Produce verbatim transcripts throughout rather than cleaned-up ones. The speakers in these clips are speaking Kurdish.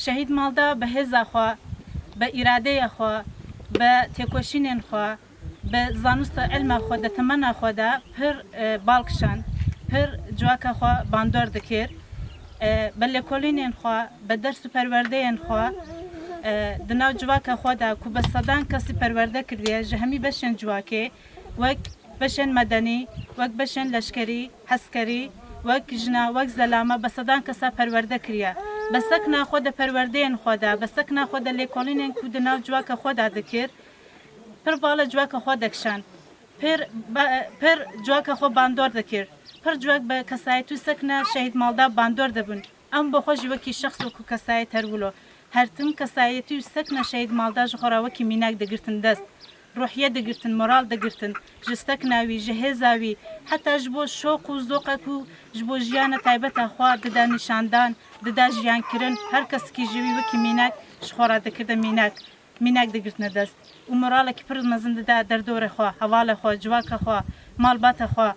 Şehîd Malda bi hêza xwe, bi îradeya xwe, bi têkoşînên xwe, bi zanist û ilma xwe de, temena xwe de pir, e, bal kişand, pir civaka xwe bandor dikir. E, bi lêkolînên xwe, bi ders û perwerdeyên xwe, e, di nav civaka xwe de ku bi sedan kesî perwerde kiriye, ji hemî beşên civakê, wek beşên medenî, wek beşên leşkerî, heskerî, wek jina, wek zelama, bi sedan kesa perwerde kiriye. Bi sekna xwe de perwerdeyên xwe de, bi sekna xwe de lêkolînên ku di nav civaka xwe de dikir, pir bala civaka xwe dikişand. Pir, ba-, pir civaka xwe bandor dikir. Pir civak bi kesayetî û sekna Şehîd Malda bandor dibûn. Em bi xwe jî wekî şexs û ku kesayet her wilo. Her tim kesayetî û sekna Şehîd Malda ji xwe re wekî mînak digirtin dest. Ruhiye digirtin, moral digirtin. Ji sekna wî, ji hêza wî, heta ji bo şoq û zoqa ku ji bo jiyana taybeta xwe dida nîşandan, dida jiyankirin, her kesekî ji wî wekî mînak ji xwe re dikirde mînak. Mînak digirtine dest û moralekî pir mezin dida derdorê xwe, hevalê xwe, civaka xwe, malbata xwe.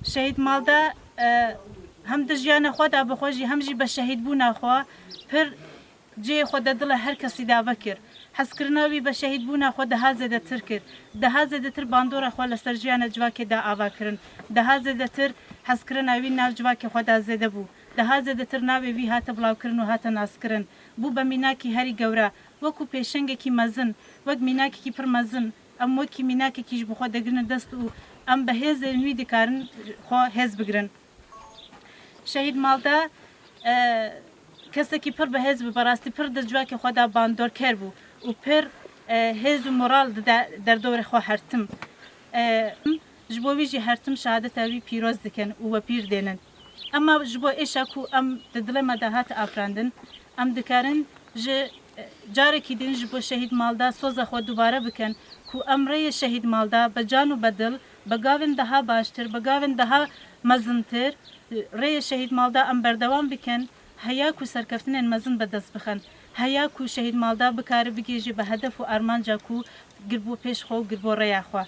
Şehîd Malda, e, hem di jiyana xwe de bi xwe jî, hem jî bi şehîdbûna xwe pir cihê xwe di dila her kesî de vekir. Hezkirina wî bi şehîdbûna xwe daha zêdetir kir. Daha zêdetir bandora xwe li ser jiyana civakê de ava kirin. Daha zêdetir hezkirina wî nav civakê xwe de zêde bû. Daha zêdetir navê wî hate bilawkirin û hate naskirin. Bû bi mînakî herî gewre. Wekî pêşengekî mezin, wek mînakekî pir mezin, em wekî mînakekî ji bo xwe digirine dest û em bi hêzên wî dikarin xwe hêz bigirin. Şehîd Malda, e, kesekî pir bi hêz bû, bi rastî pir di civakê xwe de bandorker bû û pir, e, hêz û moral dide derdorê xwe her tim. E, Ji bo wî jî her tim şehadeta wî pîroz dikin û we pîr dênin. Ema ji bo êşa ku em di dilê me de hate afirandin, em dikarin ji, e, carekî din ji bo Şehîd Malda soza xwe dubare bikin ku em rêyê Şehîd Malda bi can û bi dil, bi gavên daha baştir, bi gavên daha mezintir, e, rêyê Şehîd Malda em berdewam bikin. Heya ku serkeftinên mezin bi dest bixin, heya ku Şehîd Malda bikare bigihîje bi hedef û armanca ku girbo pêş xwe û girbo rêya xwe.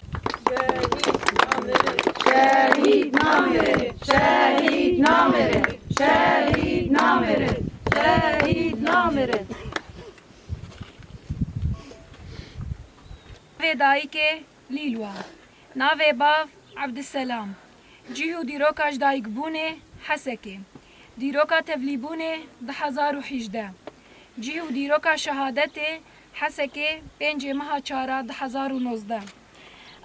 Şehîd namirin, şehîd namirin, şehîd namirin, şehîd namirin. Navê dayikê Lîlwa. Navê bav Ebdîselam. Cih û dîroka ji dayikbûnê Hesekê. Dîroka tevlîbûnê du hezar û hejdeh. Cih û dîroka şehadetê Hesekê pêncê meha çara du hezar û nozdeh.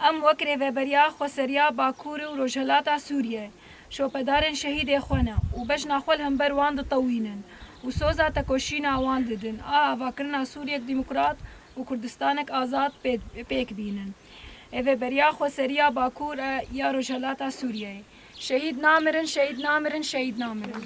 Em wek Rêveberiya Xweseriya Bakur û Rojhilata Sûriyê şopedarên şehîdê xwe ne û bejna xwe li hember wan ditewînin û soza tekoşîna wan didin a avakirina Sûriyek demokrat û Kurdistanek azad pê-, pêk bînin. Rêveberiya Xweseriya Bakur e ya Rojhilata Sûriyeyê. Şehîd namirin, şehîd namirin, şehîd namirin.